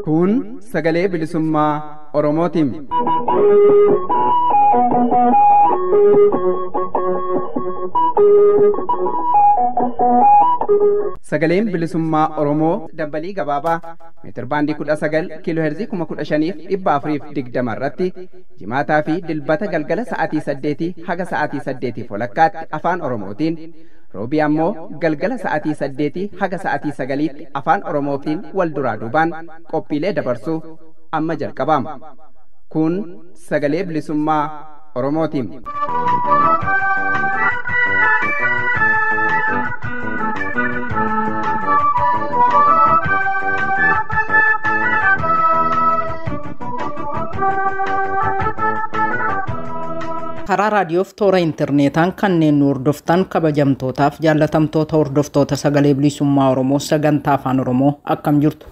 Kun sagalee bilisummaa Oromootiin. Sagaleen bilisummaa Oromoo dambalii gabaabaa meetirbaandii 19 kiiloo heerzii 15,420 irratti jimaataa fi dilbata galgala sa'aatii 8 haga sa'aatii 8 walakkaatti afaan Oromootiin roobii ammoo galgala sa'aatii 8 haga sa'aatii 9tti afaan Oromootiin wal duraa duubaan qophiilee dabarsuu amma jalqabama. Kun sagalee bilisummaa Oromootiin. Karaa raadiyoof toora intarneetaan kanneen nu hordoftan kabajamtootaaf jaallatamtoota hordoftoota sagalee bilisummaa Oromoo sagantaa afaan Oromoo akkam jirtu.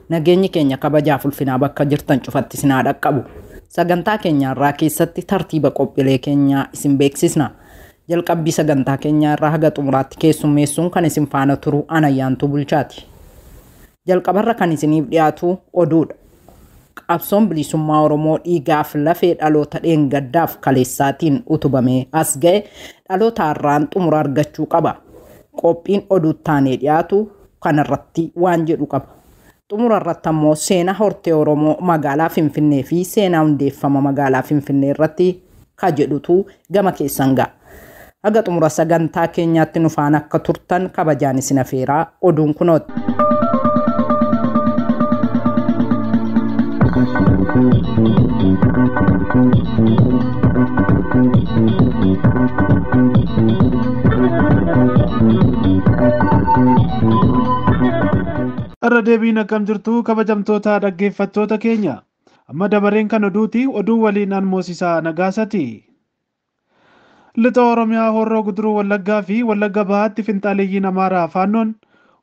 Nageenyi keenya kabajaaf ulfinaa bakka jirtan cufatti isin haa dhaqqabu. Sagantaa keenya irraa keessatti tartiiba qophiilee keenyaa isin beeksisna. Jalqabbii sagantaa keenyaa irraa haga xumuraatti keessummeessuun kan isin faana turu Anayyaantuu Bulchaati. Jalqabarra kan isiniif dhiyaatu oduudha. Qabsoon bilisummaa Oromoo dhiigaaf lafee dhaloota dheengaddaaf kaleessaatiin utubamee as ga'e dhaloota har'aan xumura argachuu qaba. Qophiin oduu taanee dhiyaatu kanarratti waan jedhu qaba. Xumura irratti ammoo seenaa hortee Oromoo magaalaa Finfinnee fi seenaa hundeeffama magaalaa Finfinnee irratti ka jedhutu gama keessan ga'a. Haga xumura sagantaa keenyaatti nu faana akka turtan kabajaan isin afeeraa oduun kunooti. Irra deebiin akkam jirtu kabajamtoota dhaggeeffattoota keenya. Amma dabareen kan oduuti, oduu waliin an Moosisaa Nagaasati. Lixa Oromiyaa Horroo Guduruu Wallaggaa fi Wallagga Bahaatti finxaaleeyyiin Amaaraa Faannoon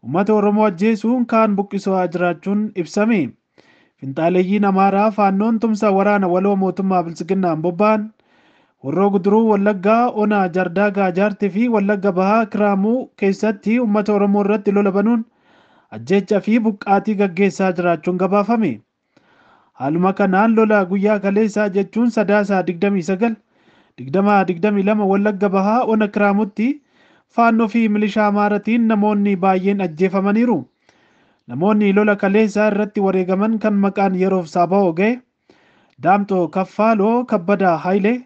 uummata Oromoo ajjeesuun kaan buqqisaa jiraachuun ibsame. Finxaaleeyyiin Amaaraa Faannoon tumsa waraana waloo mootummaa Biltsiginnaan bobba'an Horroo Guduruu Wallaggaa Onaa Jardaagaa Jaartii fi Wallagga Bahaa Kiraamuu keessatti uummata Oromoo irratti lola banuun ajjeechaa fi buqqaatii gaggeessaa jiraachuun gabaafame. Haaluma kanaan lola guyyaa kaleessaa jechuun Sadaasa 29 2022 Wallagga Bahaa Ona Kiraamutti Faannoo fi milishaa Amaaratiin namoonni baay'een ajjeefamaniiru. Namoonni lola kaleessaa irratti wareegaman kan maqaan yeroof saaba'oo ga'e Daamtoo Kaffaaloo Kabbadaa Hayilee,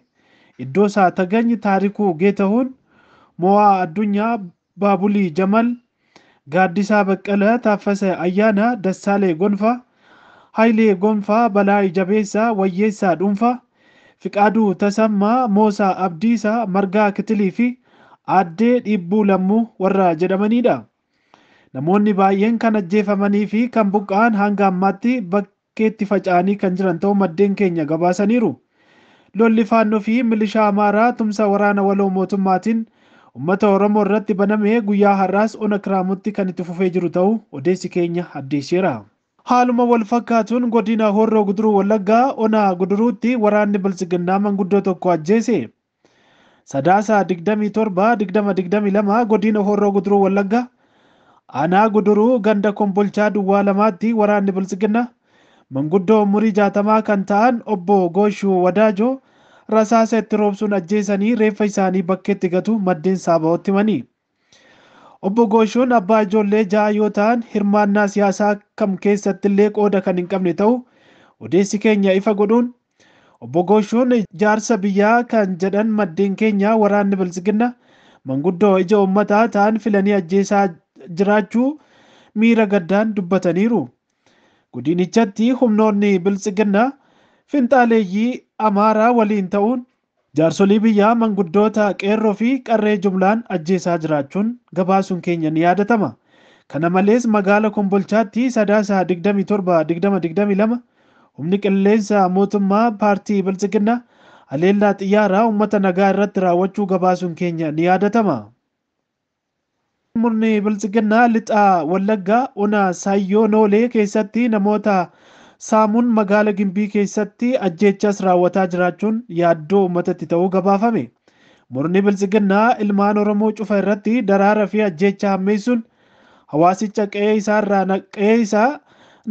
Iddoosaa Tagany Taarikuu Geetahuun, Mo'aa Addunyaa Baabulii Jamal, Gaaddisaa Baqqalaa Taaffasa Ayyaanaa Dassaalee Gonfaa, Hayilee Gonfaa Balaa Jabeessaa Wayyeessaa Dhuunfaa, Fiqaaduu Tasammaa Moosaa Abdiisaa Margaa Kitilii fi Aaddee Dhiibbuu Lammuu warra jedhamanidha. Namoonni baay'een kan ajjeefamanii fi kan buqqa'an hanga ammaatti bakkeetti faca'anii kan jiran ta'uu maddeen keenya gabaasaniiru. Lolli Faannoo fi milishaa Amaaraa tumsa waraana waloo mootummaatiin uummata Oromoo irratti baname guyyaa har'aas Ona Kiraamutti kan itti fufee jiru ta'uu odeessi keenya addeesseera. Haaluma wal fakkaatuun godina Horroo Guduruu Wallaggaa Ona Guduruutti waraanni Biltsiginnaa manguddoo tokko ajjeese. Sadaasa 27 2022 godina Horroo Guduruu Wallaggaa Aanaa Guduruu ganda Kombolchaa Duwwaa lamaatti waraanni Biltsiginnaa manguddoo umurii 60 kan ta'an obbo Gooshuu Wadaajoo rasaasa itti roobsuun ajjeesanii reeffa isaanii bakkeetti gatu maddeen saaba'ootti himanii. Obbo Gooshuun abbaa ijoollee 6 yoo ta'an hirmaannaa siyaasaa kam keessatti illee qooda kan hin qabne ta'uu odeessi keenya ifa godhuun obbo Gooshuun jaarsa biyyaa kan jedhan maddeen keenya waraanni Biltsiginnaa manguddoo ija uummataa ta'an filanii ajjeesaa jiraachuu miira gaddaan dubbataniiru. Godinichatti humnoonni Biltsiginnaa finxaaleeyyii Amaaraa waliin ta'uun jaarsolii biyyaa manguddoota qeerroo fi qarree jumlaan ajjeesaa jiraachuun gabaasuun keenya ni yaadatama. Kana malees magaala Kombolchaatti Sadaasa 27 2022 humni qilleensa mootummaa paartii Biltsiginnaa haleellaa xiyyaaraa uummata nagaa irratti raawwachuu gabaasuun keenya ni yaadatama. Murni Biltsiginnaa lixaa Wallaggaa Ona Saayyoo Noolee keessatti namoota saamuun magaala Gimbii keessatti ajjeechas raawwataa jiraachuun yaaddoo uummatatti ta'uu gabaafame. Murni biltsiginnaa ilmaan Oromoo cufa irratti daraara fi ajjeecha hammeessuun hawaasicha qe'ee isaa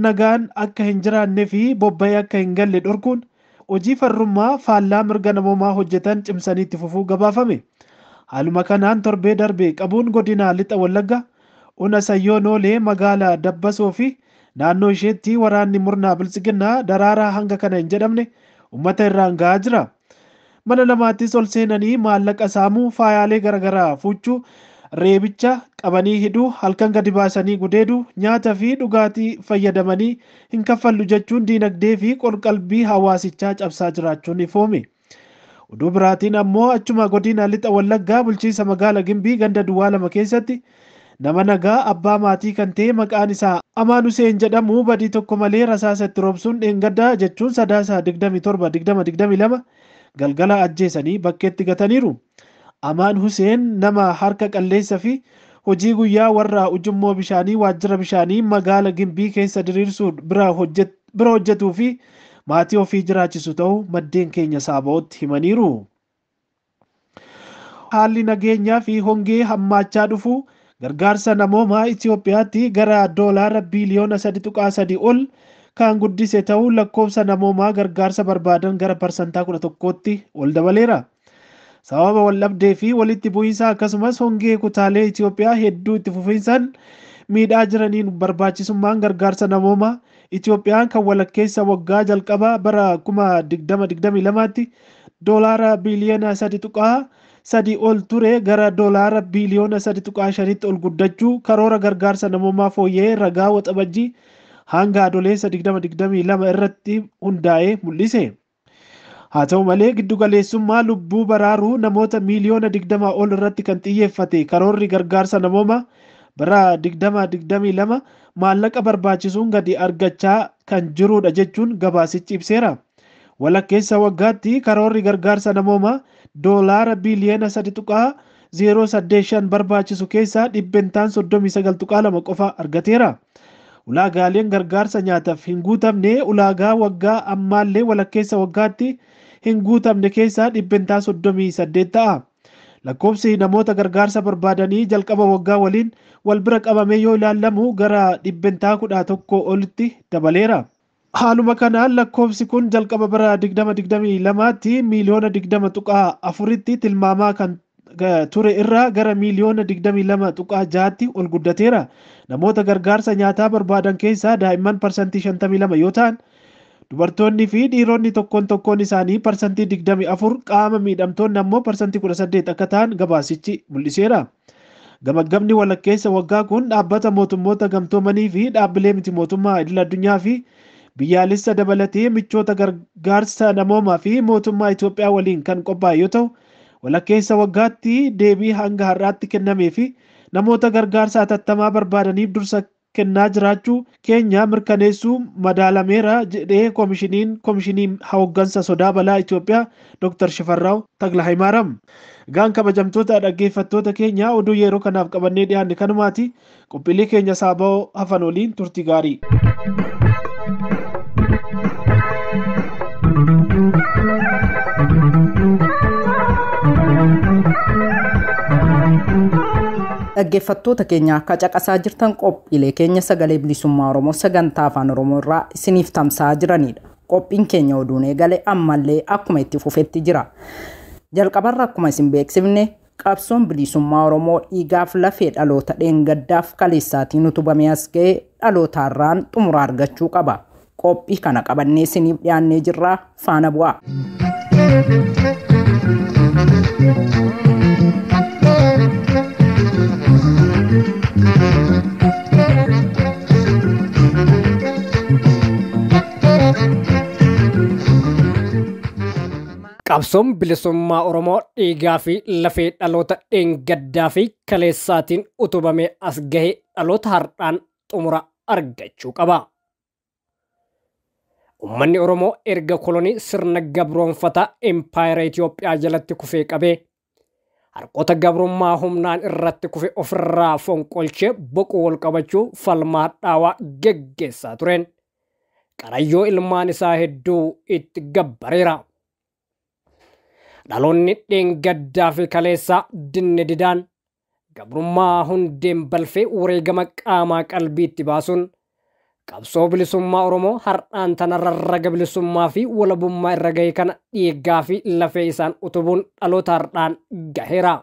nagaan akka hin jiraannee fi bobba'ee akka hin galle dhorkuun hojii farrummaa faallaa mirga namoomaa hojjetan cimsanii itti fufuu gabaafame. Haaluma kanaan torbee darbe qabuun godina lixa Wallagga ona Sayyoo Noolee magaalaa Dabbasoo fi naannoo isheetti waraanni murnaa biltsiginnaa daraaraa hanga kana hin jedhamne uummata irraan gahaa jira. Mana namaattis ol seenanii maallaqa saamuu, faayaalee garaagaraa fuuchuu, reebicha qabanii hidhuu, halkan gadi baasanii gudeeduu, nyaata fi dhugaatii fayyadamanii hin kaffallu jechuun diinagdee fi qorqalbii hawaasichaa cabsaa jiraachuun ifoome. Oduu biraatiin ammoo achuma godina lixa Wallaggaa bulchiinsa magaala Gimbii ganda duwwaa 2 keessatti nama nagaa abbaa maatii kan ta'e maqaan isaa Amaan Huseen jedhamu badii tokko malee rasaasa itti roobsuun dheengaddaa jechuun Sadaasa 27 2022 galgala ajjeesanii bakkeetti gataniiru. Amaan Huseen nama harka qalleessa fi hojii guyyaa warra ujummoo bishaanii waajjira bishaanii magaala Gimbii keessa diriirsuu bira hojjetuu fi maatii ofii jiraachisu ta'uu maddeen keenya saaba'ootti himaniiru. Haalli nageenyaa fi hongee hammaachaa dhufu gargaarsa namoomaa Itoophiyaatti gara doolaara biiliyoona 3.3 ol kan guddise ta'uu lakkoofsa namoomaa gargaarsa barbaadan gara 11%tti ol dabaleera. Sababa waldhabdee fi walitti bu'iinsa akkasumas hongee kutaalee Itoophiyaa hedduu itti fufiinsaan miidhaa jiraniin barbaachisummaan gargaarsa namoomaa Itoophiyaan kan walakkeessa waggaa jalqabaa bara 2022tti doolaara biiliyoona 3.3 ol ture gara doolaara biiliyoona 3.5tti ol guddachuu karoora gargaarsa namoomaa fooyya'ee ragaa waxabajjii hanga adoleessa 2022 irratti hundaa'ee mul'ise. Haa ta'u malee giddugaleessummaa lubbuu baraaruu namoota miiliyoona 20 ol irratti kan xiyyeeffate karoorri gargaarsa namoomaa bara 2022 maallaqa barbaachisuun gadi argachaa kan jirudha jechuun gabaasichi ibseera. Walakkeessa waggaatti karoorri gargaarsa namoomaa doolaara biiliyoona 3.085 barbaachisu keessaa dhibbentaan 39.2 qofa argateera. Ulaagaaleen gargaarsa nyaataaf hin guutamne ulaagaa waggaa ammaallee walakkeessa waggaatti hin guutamne keessaa dhibbentaa 38 ta'a. Lakkoofsi namoota gargaarsa barbaadanii jalqaba waggaa waliin wal bira qabamee yoo ilaalamu gara dhibbentaa 11 olitti dabaleera. Haaluma kanaan lakkoofsi kun jalqaba bara 2022tti miiliyoona 20.4tti tilmaamaa kan ture irraa gara miiliyoona 22.6tti ol guddateera. Namoota gargaarsa nyaataa barbaadan keessaa daa'imman 52% yoo ta'an dubartoonni fi dhiironni tokkoon tokkoon isaanii 24% qaama miidhamtoonni ammoo 18% akka ta'an gabaasichi mul'iseera. Gamaggamni walakkeessa waggaa kun dhaabbata mootummoota gamtoomanii fi dhaabbilee miti mootummaa idil addunyaa fi biyyaalessa dabalatee michoota gargaarsa namoomaa fi mootummaa Itoophiyaa waliin kan qophaa'e yoo ta'u walakkeessa waggaatti deebii hanga har'aatti kennamee fi namoota gargaarsa hatattamaa barbaadaniif dursa kennaa jiraachuu keenya mirkaneessuu madaalameera jedhee koomishinii hooggansa sodaa balaa Itoophiyaa Dr. Shifarraaw Taglahaymaaraam. Egaan kabajamtoota dhaggeeffattoota keenya oduu yeroo kanaaf qabannee dhiyaanne kanumaati. Qophiilee keenya saaba'oo hafan waliin turtii gaarii. Dhaggeeffattoota keenya akka caqasaa jirtan qophiilee keenya sagalee bilisummaa Oromoo sagantaa afaan Oromoo irraa isiniif tamsa'aa jiranidha. Qophiin keenya oduun eegale ammallee akkuma itti fufetti jira. Jalqabarra akkuma isin beeksifne qabsoon bilisummaa Oromoo dhiigaaf lafee dhaloota dheengaddaaf kaleessaatiin utubamee as ga'e dhalootaarraan xumura argachuu qaba. Qophii kana qabannee isiniif dhiyaannee jirra faana bu'aa. Qabsoon bilisummaa Oromoo dhiigaa fi lafee dhaloota dheengaddaa fi kaleessaatiin utubamee as gahe dhaloota har'aan xumura argachuu qaba. Uummanni Oromoo erga kolonii sirna gabroonfataa Empaayera Itoophiyaa jalatti kufee qabee harkoota gabrummaa humnaan irratti kufe ofirraa fonqolchee boquu wal qabachuu falmaa dhaawaa geggeessaa tureen. qarayyoo ilmaan isaa hedduu itti gabbareera. Dhaloonni dheengaddaa fi kaleessaa dinne didaan gabrummaa hundeen balfee wareegama qaamaa qalbiitti baasuun qabsoo bilisummaa Oromoo har'aan tana rarraga bilisummaa fi walabummaa irra gahe kana dhiigaa fi lafee isaan utubuun dhaloota har'aan gaheera.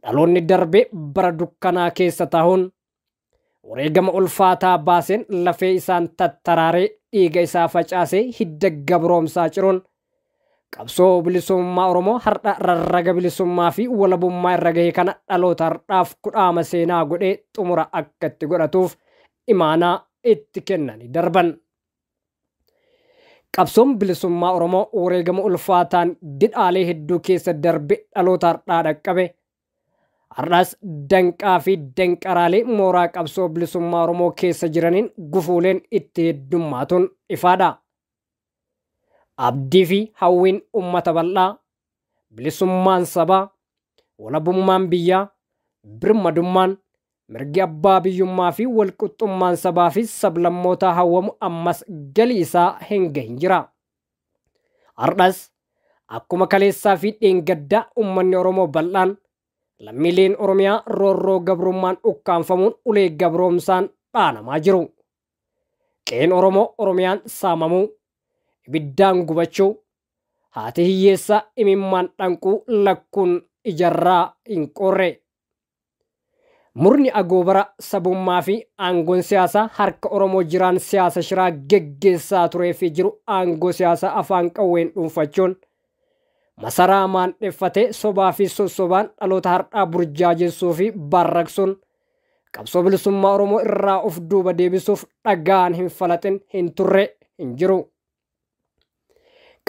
Dhaloonni darbe bara dukkanaa keessa taa'uun wareegama ulfaataa baaseen lafee isaan tattaraaree dhiiga isaa facaasee hidda gabroomsaa ciruun qabsoo bilisummaa Oromoo har'a rarraga bilisummaa fi walabummaa irra gahe kana dhaloota har'aaf kudhaama seenaa godhee xumura akka itti godhatuuf imaanaa itti kennanii darban. Qabsoon bilisummaa Oromoo wareegama ulfaataan didhaalee hedduu keessa darbe dhaloota har'aa dhaqqabe. Har'as danqaa fi danqaraalee mooraa qabsoo bilisummaa Oromoo keessa jiraniin gufuuleen itti heddummaatuun ifaadha. Abdii fi hawwiin uummata bal'aa, bilisummaan sabaa, walabummaan biyyaa, birmadummaan, mirgi abbaa biyyummaa fi walqixxummaan sabaa fi sablammootaa hawwamu ammas galii isaa hin gahin jira. Har'as akkuma kaleessaa fi dheengaddaa uummanni Oromoo bal'aan lammiileen Oromiyaa roorroo gabrummaan ukkaanfamuun ulee gabroomsaan dhaanamaa jiru. Qe'een Oromoo Oromiyaan saamamuu, ibiddaan gubachuu, haati hiyyeessaa imimmaan dhanquu lakkuun ijarraa hin qorre. Murni agoobara sabummaa fi aangoon siyaasaa harka Oromoo jiraan siyaasa shiraa geggeessaa turee fi jiru aangoo siyaasaa afaan qawween dhuunfachuun masaraa maandheffatee sobaa fi sossobaan dhaloota har'aa burjaajessuu fi barraqsuun qabsoo bilisummaa Oromoo irraa of duuba deebisuuf dhagaan hin falaxin hin turre hin jiru.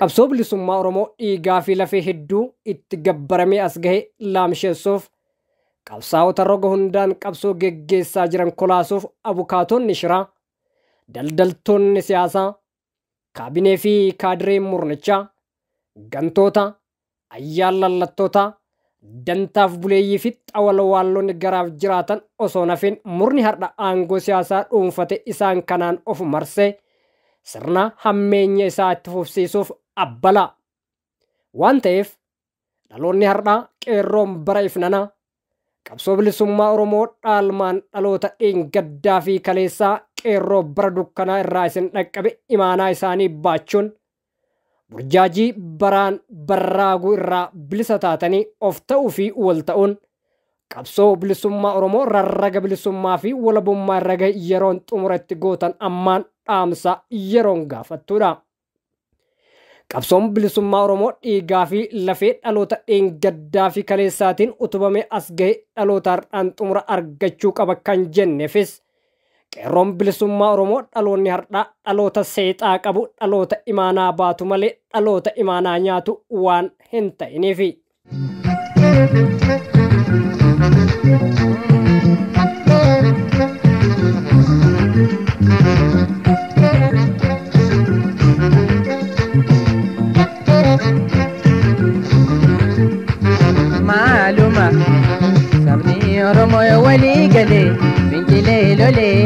Qabsoo bilisummaa Oromoo dhiigaa fi lafee hedduu itti gabbaramee as gahe laamsheessuuf qabsaa'ota roga hundaan qabsoo geggeessaa jiran kolaasuuf abukaatonni shiraa, daldaltoonni siyaasaa, kaabinee fi kaadireen murnichaa, gantoota, ayyaan dantaaf buleeyyii fi xawalwaallonni garaaf jiraatan osoo nafin murni har'a aangoo siyaasaa dhuunfate isaan kanaan of marsee sirna hammeenya isaa itti fufsiisuuf abbala. Waan ta'eef dhaloonni har'aa qeerroon bara ifnanaa qabsoo bilisummaa Oromoo dhaalmaan dhaloota dheengaddaa fi kaleessaa qeerroo bara dukkanaa irraa isin dhaqqabe imaanaa isaanii baachuun burjaajii baraan barraaguu irraa bilisa taatanii of ta'uu fi wal ta'uun qabsoo bilisummaa Oromoo rarraga bilisummaa fi walabummaa irra gahe yeroon xumura itti gootan ammaan dhaamsa yeroon gaafattuudha. Qabsoon bilisummaa Oromoo dhiigaa fi lafee dhaloota dheengaddaa fi kaleessaatiin utubamee as gahe dhaloota har'aan xumura argachuu qaba kan jenneefis qeerroon bilisummaa Oromoo dhaloonni har'aa dhaloota seexaa qabu dhaloota imaanaa baatu malee dhaloota imaanaa nyaatu waan hin ta'iniifi. Maaluma sabni Oromoo walii galee fincilee lolee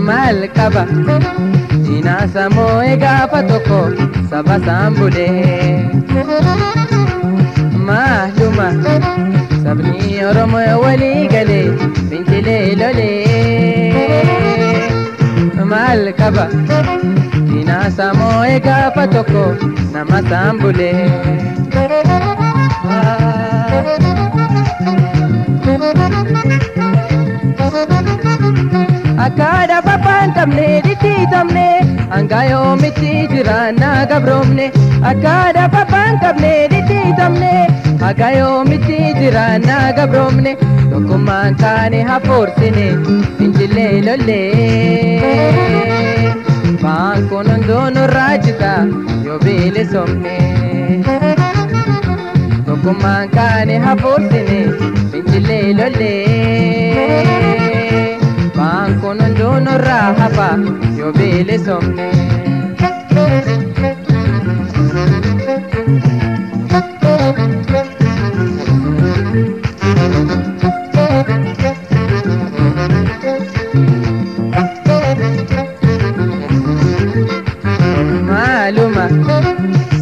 maal qaba diinaa samoo gaafa tokko saba isaan bulee. Maaluma sabni Oromoo walii galee fincilee lolee maal qaba diinaa samoo gaafa tokko nama isaan bulee. Akkaadha pappaan qabne dhidhiitamne hanga yoomitti jiraannaa gabroomne. Akkaadha pappaan qabne dhidhiitamne hanga yoomitti jiraannaa gabroomne. Tokkummaan taane hafoorsine fincilee lollee. Baankuun hunduu nurraa jita yoo bilisomne. Tokkummaan kaane hafoorsine fincilee lollee. Baankuun hunduu nurraa hafa yoo bilisomne. Maaluma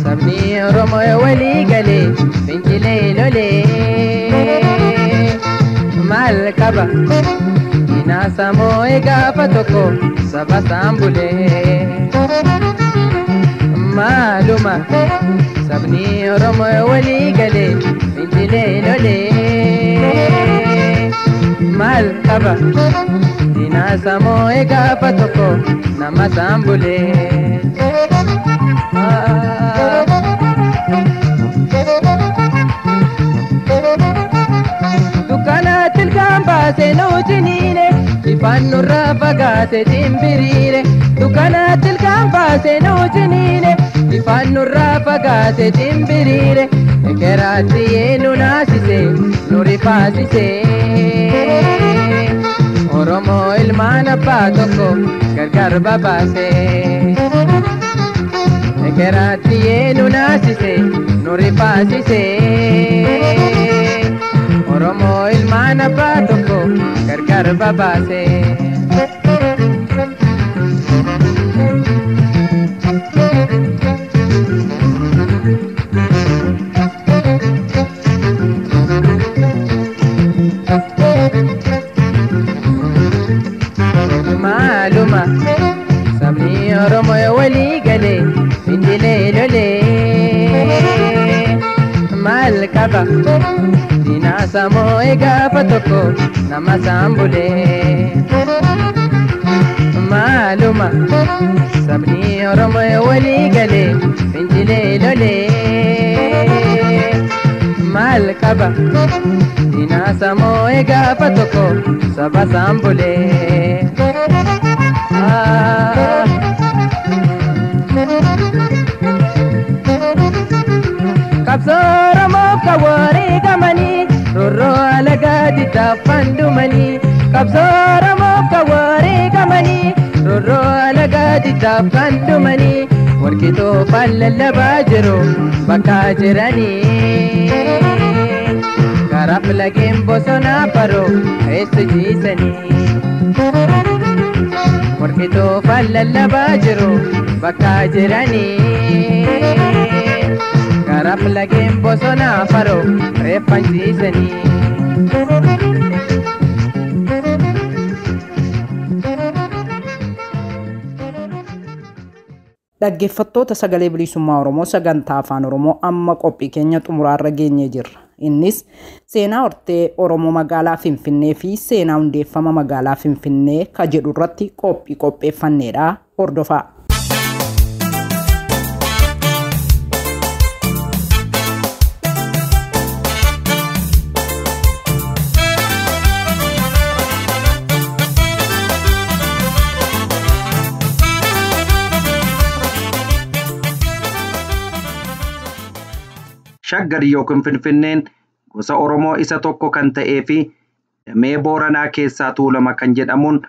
sabni Oromoo walii galee fincilee lolee maal qaba Inaasamoo gaafa tokko saba isaan bulee. Maaluma sabni Oromoo walii galee fincilee lolee maal qaba Inaasamoo gaafa tokko nama isaan bulee. Dukkanaatti ilkaan baasee nu ciniine ifaan nurraa fagaate dimbiriire. Dukkanaatti ilkaan baasee nu ciniine ifaan nurraa fagaate dimbiriire. Ekeraatti yeenu naasise nu rifaasise. Oromoo ilmaan abbaa tokko gargar babaase. Ekeraatti yeenu naasise nu rifaasise. Oromoo ilmaan abbaa tokko gargar babaase. Maaluma sabni Oromoo walii galee fincilee lolee maal qaba Inaasamoo gaafa tokko nama isaan bulee. Maaluma sabni Oromoo walii galee fincilee lolee maal qaba Inaasamoo gaafa tokko saba isaan bulee. Qabsoo Oromoof kan wareegamanii roorroo alagaatti taaffan dhumanii. Qabsoo Oromoof kan wareegamanii roorroo alagaatti taaffan dhumanii. Warqitoo faan lallabaa jiru bakka jiranii. Karaaf lageen bosonaa faroo eessa jiisanii. Warqitoo faan lallabaa jiru bakka jiranii. Karaaf lageen bosonaa faroo reeffan ciisanii. Dhaggeeffattoota sagalee bilisummaa Oromoo sagantaa afaan Oromoo amma qophii keenya xumuraarra geenyee jirra. Innis seenaa hortee Oromoo magaalaa Finfinnee fi seenaa hundeeffama magaalaa Finfinnee ka jedhu irratti qophii qopheeffanneedha. Hordofaa. Shaggar yookiin Finfinneen gosa Oromoo isa tokko kan ta'ee fi damee Booranaa keessaa Tuulama kan jedhamuun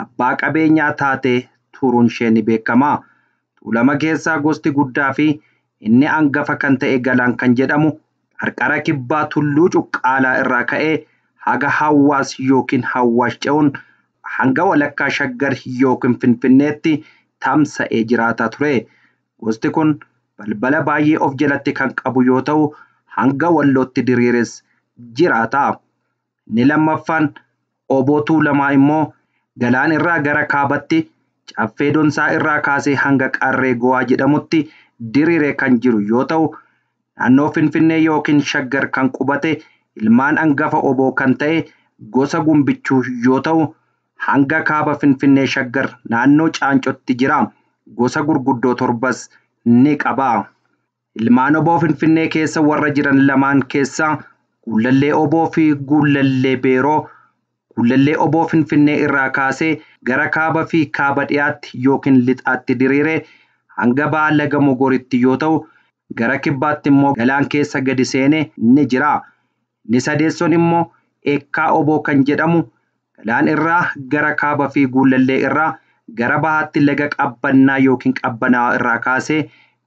abbaa qabeenyaa taatee turuun ishee ni beekama. Tuulama keessaa gosti guddaa fi inni hangafa kan ta'e Galaan kan jedhamu qarqara kibbaa Tulluu Cuqqaalaa irraa ka'ee haga Hawwaas yookiin Hawwaash ce'uun hanga walakkaa Shaggar yookiin Finfinneetti tamsa'ee jiraataa ture. Gosti kun balbala baay'ee of jalatti kan qabu yoo ta'u hanga Wallootti diriires jiraata. Inni lammaffaan Oboo Tuulamaa immoo Galaan irraa gara kaabatti Caffee Donsaa irraa kaasee hanga Qarree Gowaa jedhamutti diriire kan jiru yoo ta'u naannoo Finfinnee yookiin Shaggar kan qubate ilmaan hangafa Oboo kan ta'e gosa Gumbichuu yoo ta'u hanga kaaba Finfinnee Shaggar naannoo Caancotti jira. Gosa gurguddoo torbas ni qaba. Ilmaan Oboo Finfinnee keessa warra jiran lamaan keessaa Guullallee Oboo fi Guullallee Beeroo. Guullallee Oboo Finfinnee irraa kaasee gara kaaba fi kaaba dhiyaatti yookiin lixaatti diriire hanga ba'a laga Mogoritti yoo ta'u gara kibbaatti immoo Galaan keessa gadi seene ni jira. Inni sadeessoon immoo Eekkaa Oboo kan jedhamu Galaan irraa gara kaaba fi Guullallee irraa gara bahaatti laga Qabbannaa yookiin Qabbanaa'aa irraa kaasee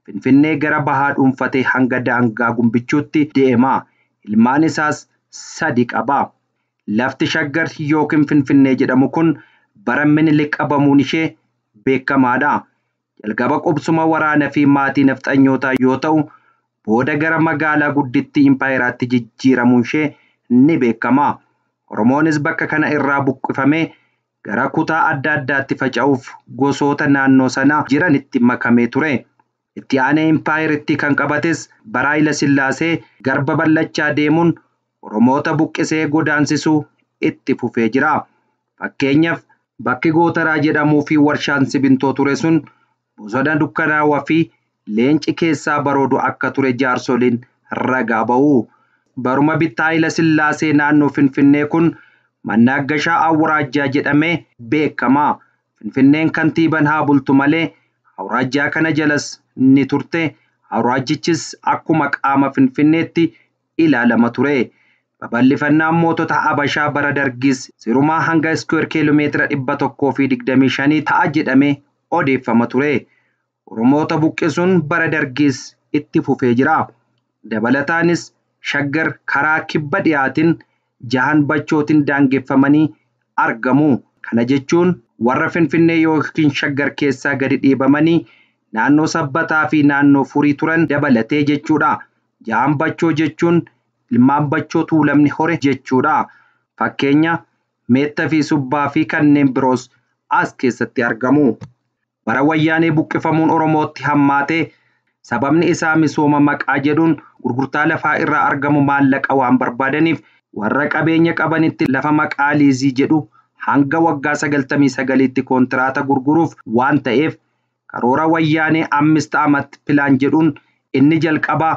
Finfinnee gara bahaa dhuunfatee hanga daangaa Gumbichuutti deema. Ilmaan isaas sadi qaba. Lafti Shaggar yookiin Finfinnee jedhamu kun bara Minilik qabamuun ishee beekamaadha. Jalqaba qubsuma waraanaa fi maatii nafxanyootaa yoo ta'u, booda gara magaalaa guddittii impaayeraatti jijjiiramuun ishee ni beekama. Oromoonis bakka kana irraa buqqifamee gara kutaa adda addaatti faca'uuf gosoota naannoo sana jiranitti makamee ture. Itti aanee impaayeritti kan qabates bara Haayila Sillaasee garba bal'achaa deemuun Oromoota buqqisee godaansisuu itti fufee jira. Fakkeenyaaf bakki Gootaraa jedhamuu fi warshaan simintoo ture sun bosona dukkanaawaa fi leenci keessaa baroodu akka ture jaarsoliin ragaa ba'u. Baruma bittaa Haayila Sillaasee naannoo Finfinnee kun Mannaaggashaa Awuraajjaa jedhamee beekama. Finfinneen kantiibaan haa bultu malee awuraajjaa kana jalas ni turte. Awuraajjichis akkuma qaama Finfinneetti ilaalama ture. Babal'ifannaan mootota Habashaa bara Dargis sirumaa hanga iskuweer kiiloomeetira 125 ta'a jedhamee odeeffama ture. Oromoota buqqisuun bara Dargis itti fufee jira. Dabalataanis Shaggar karaa kibba dhiyaatiin jahan bachootiin daangeffamanii argamu. Kana jechuun warra Finfinnee yookiin Shaggar keessaa gadi dhiibamanii naannoo sabbataa fi naannoo furii turan dabalatee jechuudha. Jahan bachoo jechuun ilmaan bachoo tuulamni hore jechuudha. Fakkeenya meettaa fi subbaa fi kanneen biroos as keessatti argamu. Bara wayyaanee buqqifamuun Oromootti hammaatee sababni isaa misooma maqaa jedhuun gurgurtaa lafaa irraa argamu maallaqa waan barbaadaniif warra qabeenya qabanitti lafa maqaa liizii jedhu hanga waggaa 99tti koontiraata gurguruuf waan ta'eef karoora wayyaanee ammist amat pilaan jedhuun inni jalqabaa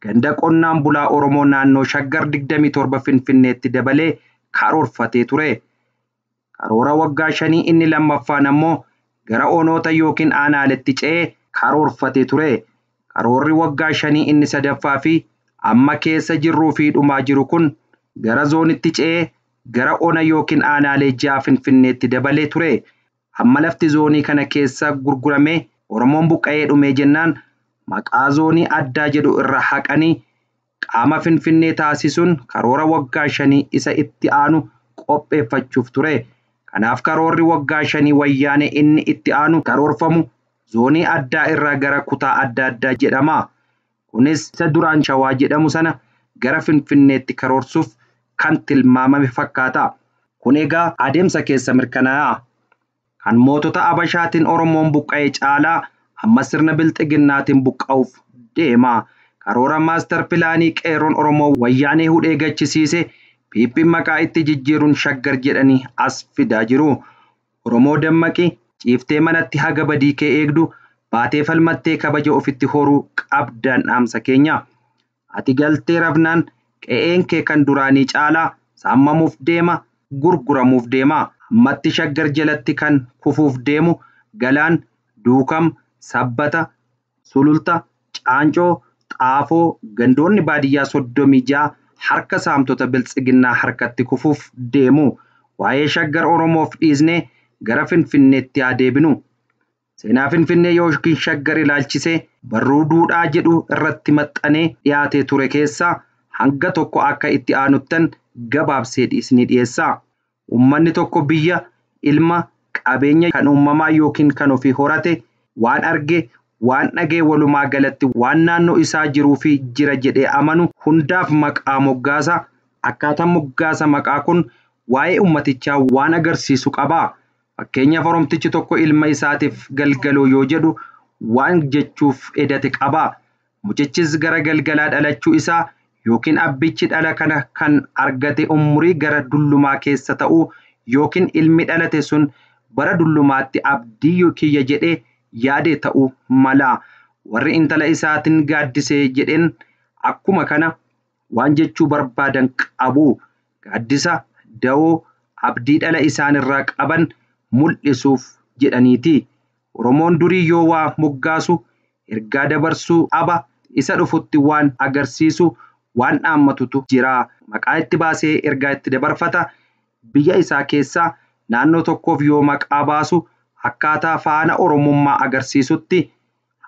ganda qonnaan bulaa Oromoo naannoo Shaggar 27 Finfinneetti dabalee karoorfatee ture. Karoora waggaa shanii inni lammaffaan ammoo gara onoota yookiin aanaaletti ce'ee karoorfatee ture. Karoorri waggaa shanii inni sadaffaa fi amma keessa jirruu fi dhumaa jiru kun gara zoonitti ce'ee gara ona yookiin aanaalee ja'a Finfinneetti dabalee ture. Amma lafti zoonii kana keessa gurguramee Oromoon buqqa'ee dhumee jennaan maqaa zoonii addaa jedhu irraa haqanii qaama Finfinnee taasisuun karoora waggaa shanii isa itti aanu qopheeffachuuf ture. Kanaaf karoorri waggaa shanii wayyaanee inni itti aanu karoorfamu zoonii addaa irraa gara kutaa adda addaa jedhama. Kunis isa duraan Shawaa jedhamu sana gara Finfinneetti karoorsuuf kan tilmaamame fakkaata. Kun egaa adeemsa keessa mirkanaa'a. Kan mootota Abashaatiin Oromoon buqqa'e caalaa amma sirna bilxiginnaatiin buqqa'uuf deema. Karoora maastar pilaanii qeerroon Oromoo wayyaanee hudhee gachisiise Piippiin maqaa itti jijjiiruun Shaggar jedhanii as fidaa jiru. Oromoo dammaqi ciiftee manatti haga badii kee eegdu baatee falmattee kabaja ofitti horuu qabdaan dhaamsa keenya. Ati galtee rafnaan qe'een kee kan duraanii caalaa saamamuuf deema gurguramuuf deema. Ammatti Shaggar jalatti kan kufuuf deemu Galaan, Duukam, Sabbata, Sululta, Caancoo, Xaafoo gandoonni baadiyyaa 36 harka saamtota biltsiginnaa harkatti kufuuf deemu. Waa'ee Shaggar Oromoof dhiisnee gara Finfinneetti haa deebinu. Seenaa Finfinnee yookiin Shaggar ilaalchisee barruu duudhaa jedhu irratti maxxanee dhiyaatee ture keessaa hanga tokko akka itti aanuttan gabaabsee dhiisni dhiyeessa. Uummanni tokko biyya, ilma, qabeenya kan uumamaa yookiin kan ofii horate waan arge, waan dhagee walumaa galatti waan naannoo isaa jiruu fi jira jedhee amanu hundaaf maqaa moggaasa. Akkaataan moggaasa maqaa kun waa'ee uummatichaa waan agarsiisu qaba. Fakkeenyaaf Oromtichi tokko ilma isaatiif galgaloo yoo jedhu waan jechuuf edate qaba. Mucichis gara galgalaa dhalachuu isaa yookiin abbichi dhala kana kan argate umurii gara dullumaa keessa ta'uu yookiin ilmi dhalate sun bara dullumaatti abdii kiyya jedhee yaade ta'uu mala. Warri intala isaatiin gaaddisee jedheen akkuma kana waan jechuu barbaadan qabu. Gaaddisa da'oo abdii dhala isaanirraa qaban mul'isuuf jedhaniiti. Oromoon durii yoo waa moggaasu ergaa dabarsuu qaba. Isa dhufutti waan agarsiisu waan dhaammatutu jira. Maqaa itti baasee ergaa itti dabarfata. Biyya isaa keessaa naannoo tokkoof yoo maqaa baasu akkaataa faana Oromummaa agarsiisutti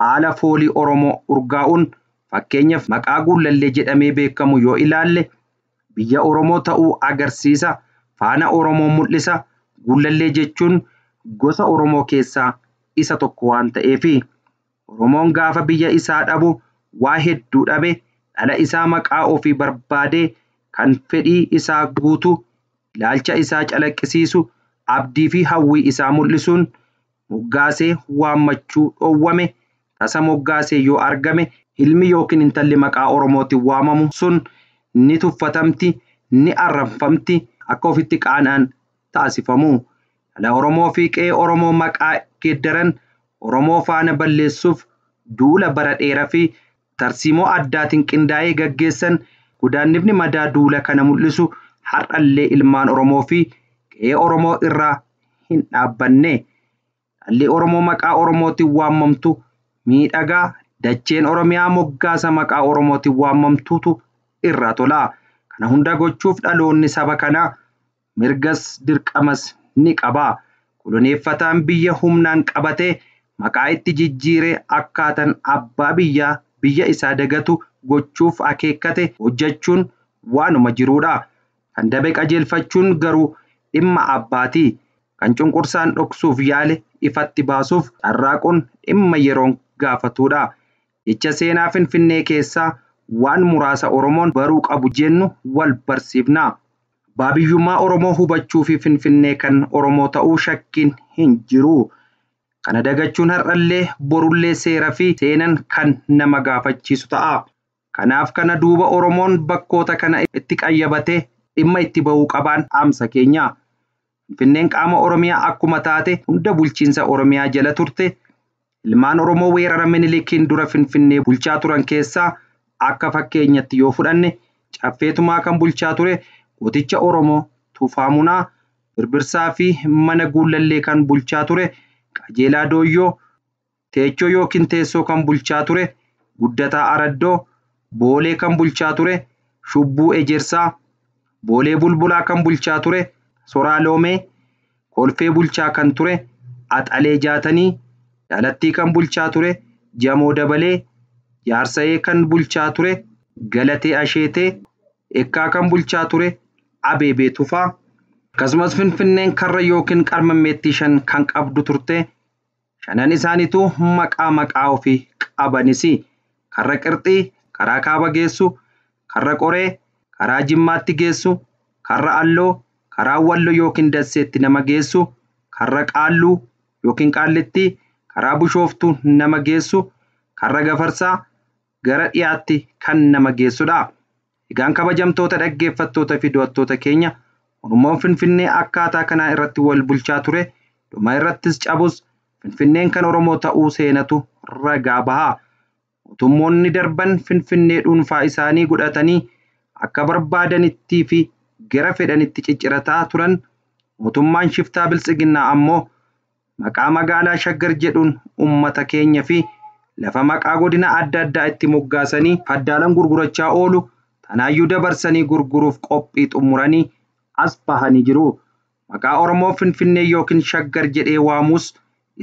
haala foolii Oromoo urgaa'uun fakkeenyaaf maqaa Guullallee jedhamee beekamu yoo ilaalle biyya Oromoo ta'uu agarsiisa. Faana Oromoo mul'isa. Guullallee jechuun gosa Oromoo keessaa isa tokko waan ta'eefi. Oromoon gaafa biyya isaa dhabu waa hedduu dhabe dhala isaa maqaa ofii barbaadee kan fedhii isaa guutu, ilaalcha isaa calaqqisiisu, abdii fi hawwii isaa mul'isuun moggaasee waammachuu dhoowwame. Tasa moggaasee yoo argame ilmi yookiin intalli maqaa Oromootiin waamamu sun ni tuffatamti, ni arrabfamti, akka ofitti qaana'an taasifamu. Dhala Oromoo fi qe'ee Oromoo maqaa geeddaran Oromoo faana balleessuuf duula bara dheeraa fi tarsiimoo addaatiin qindaa'ee gaggeessan. Godaannifni madaa duula kana mul'isu har'allee ilmaan Oromoo fi qe'ee Oromoo irraa hin dhaabbanne. Dhalli Oromoo maqaa Oromootiin waamamtu miidhagaa, dacheen Oromiyaa moggaasa maqaa Oromootiin waamamtuutu irraa tola. Kana hunda gochuuf dhaloonni saba kanaa mirgas dirqamas ni qaba. Koloneeffataan biyya humnaan qabatee maqaa itti jijjiiree akkaataan abbaa biyyaa biyya isaa dagatu gochuuf akeekkate hojjechuun waanuma jiruudha. Kan dabe qajeelfachuun garuu dhimma abbaati. Kan cunqursaan dhoksuuf yaale ifatti baasuuf carraaquun dhimma yeroon gaafatudha. Jecha seenaa Finfinnee keessaa waan muraasa Oromoon baruu qabu jennu wal barsiifna. Abbaa biyyummaa Oromoo hubachuu fi Finfinnee kan Oromoo ta'uu shakkiin hin jiru. Kana dagachuun har'allee borullee seera fi seenan kan nama gaafachiisu ta'a. Kanaaf kana duuba Oromoon bakkoota kana itti qayyabatee dhimma itti bahuu qabaan dhaamsa keenya. Finfinneen qaama Oromiyaa akkuma taate hunda bulchiinsa Oromiyaa jala turte. Ilmaan Oromoo weerara Minilikiin dura Finfinnee bulchaa turan keessaa akka fakkeenyatti yoo fudhanne Caffeetumaa kan bulchaa ture gooticha Oromoo Tufaa Munaa, Birbirsaa fi mana Guullallee kan bulchaa ture Qajeelaa Dooyyoo, Teechoo yookiin Teessoo kan bulchaa ture Guddataa Araddoo, Boolee kan bulchaa ture Shubbuu Ejersaa, Boolee Bulbulaa kan bulchaa ture Soraa Loomee, Kolfee bulchaa kan ture Axalee Jaatanii, Daalattii kan bulchaa ture Jamoo Dabalee, Jaarsa'ee kan bulchaa ture Galatee Asheetee, Ekkaa kan bulchaa ture Abeebee Tufaa. Akkasumas Finfinneen karra yookiin qarmammeettii 5 kan qabdu turte. Shanan isaaniitu maqaa maqaa ofii qabanis. Karra Qirxii karaa kaaba geessu, karra Qoree karaa Jimmaatti geessu, karra Alloo karaa Wallo yookiin Dasseetti nama geessu, karra Qaalluu yookiin Qaallittii karaa Bishooftuu nama geessu, karra Gafarsaa gara dhiyaatti kan nama geessudha. Egaan kabajamtoota dhaggeeffattoota fi daawwattoota keenya, Oromoon Finfinnee akkaataa kanaa irratti wal bulchaa ture. Dhuma irrattis cabus Finfinneen kan Oromoo ta'uu seenatu ragaa baha. Mootummoonni darban Finfinnee dhuunfaa isaanii godhatanii akka barbaadanitti fi gara fedhanitti ciccirataa turan. Mootummaan shiftaa Biltsiginnaa ammoo maqaa magaalaa Shaggar jedhuun uummata keenya fi lafa maqaa godina adda addaa itti moggaasanii faddaalan gurgurachaa oolu. Tanaayyuu dabarsanii gurguruuf qophii xumuranii as bahanii jiru. Maqaa Oromoo Finfinnee yookiin Shaggar jedhee waamus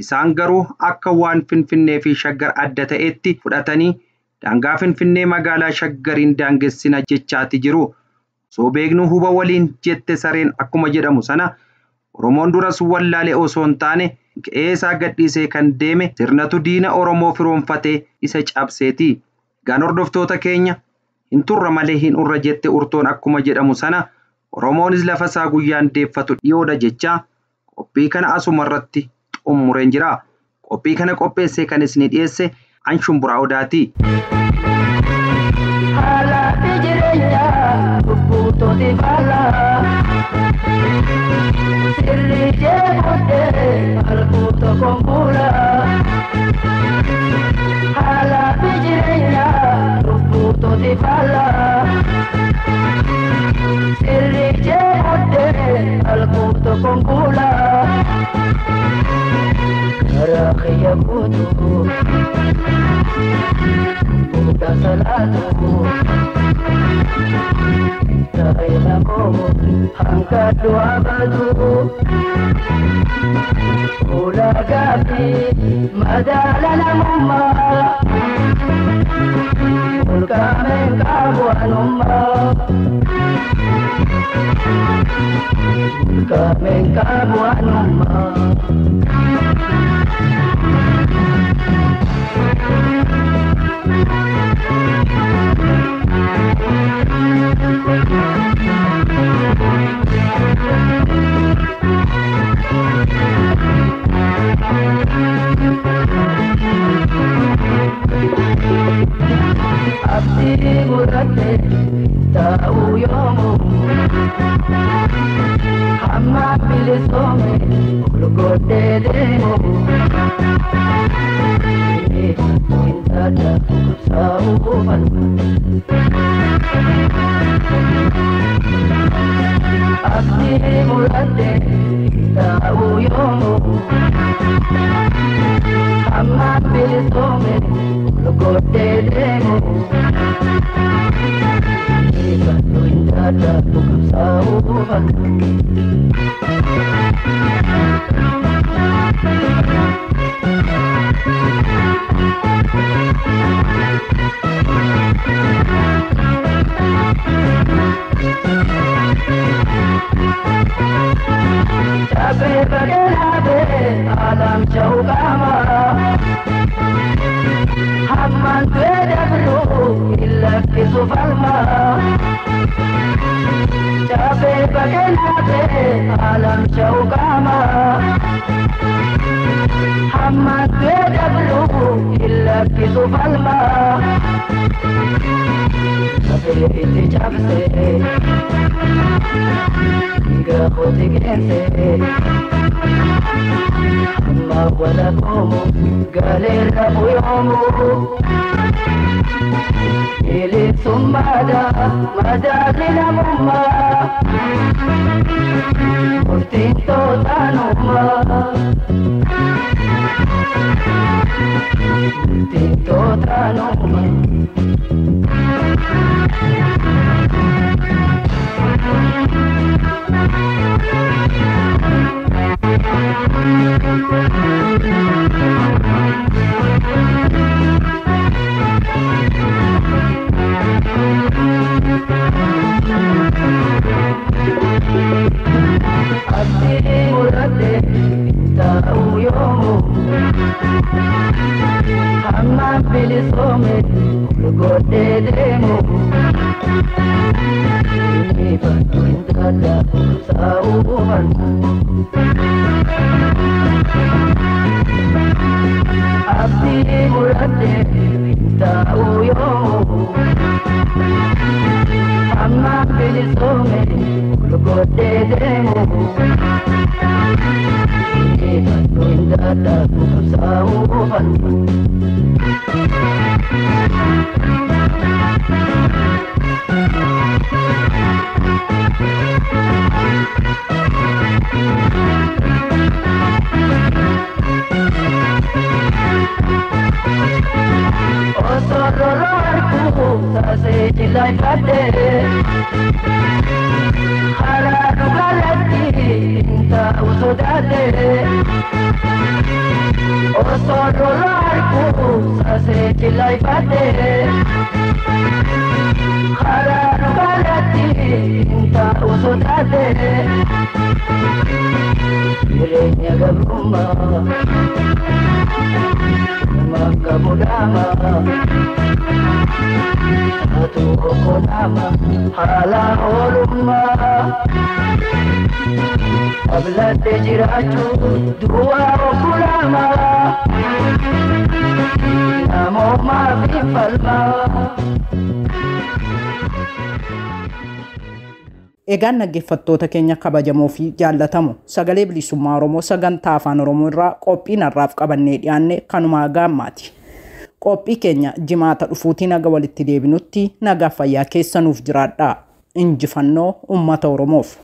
isaan garuu akka waan Finfinnee fi Shaggar adda ta'etti fudhatanii daangaa Finfinnee magaalaa Shaggariin daangessina jechaati jiru. Osoo beeknuu huba waliin jette sareen akkuma jedhamu sana Oromoon duras wallaalee osoo hin taane qe'ee isaa gadhiisee kan deeme sirnatu diina Oromoo firoonfatee isa cabseeti. Egaan hordoftoota keenya, hin turra malee hin urra jette urtoon akkuma jedhamu sana Oromoonis lafa isaa guyyaan deeffatu dhiyoodha jechaa qophii kana asuma irratti xumureen jira. Qophii kana qopheessee kan isinii dhiyeesse an Shumburaa Odaati. Haala fi jireenyaa lubbuutooti faallaa. Sirri jeeqottee halkuu tokkoon fuula. Haala fi jireenyaa lubbuutooti faallaa. Sirri jeeqottee halkuu tokkoon fuula. Karaa kiyya guutuu fuudha salaatu. Taa'ila koo hanqadhu abadu. Ulaagaa fi madaala namummaa. Olkaameen qabu anummaa. Olkaameen qabu anummaa. Abdii murate ta'uu yoomu hamma bilisoome ol godhee deemu. Intaata qabsaa'uu falma. Abdii murate ta'uu yoomu hamma bilisoome ol godhee deemu. Intaata qabsaa'uu falma. Chape bageelaabe alam chawqama hammaan du'e dabru illakkisu falma. Chape bageelaabe alam chawqama hammaan du'e dabru illakkisu falma. Chape itti cabsee dhiiga kooti geessee hamma wala koomu galeerra buyoomu. Bilisummaadha madaalli namummaa murtiin tootaanummaa. Murtiin tootaanummaa. Abdii murate ta'uu yoomu hamma bilisoome ol godhee deemu. Injifadhu intala qabsaa'uu falma. Abdii murate ta'uu yoomu hamma bilisoome ol godhee deemu. Injifadhu intala qabsaa'uu falma. Osoo loloo arguu taasee jilaifadhee karaa dhugaratti hin ta'u sodaadhee. Osoo loloo arguu taasee jilaifadhee karaa dhugaratti hin ta'u sodaadhee. Jireenya gabrummaa. Makka budama Atu okonama haala oolummaa Abladde jiraachuu duwwaa okkulaama Namoomaa fi falmaa. Egaan dhaggeeffattoota keenya kabajamoo fi jaallatamu sagalee bilisummaa Oromoo sagantaa afaan Oromoo irraa qophiin har'aaf qabannee dhiyaanne kanumaa gaammaati. Qophii keenya jimaata dhufuutiin haga walitti deebinutti nagaa fayyaa keessanuuf jiraadhaa. Injifannoo uummata Oromoof.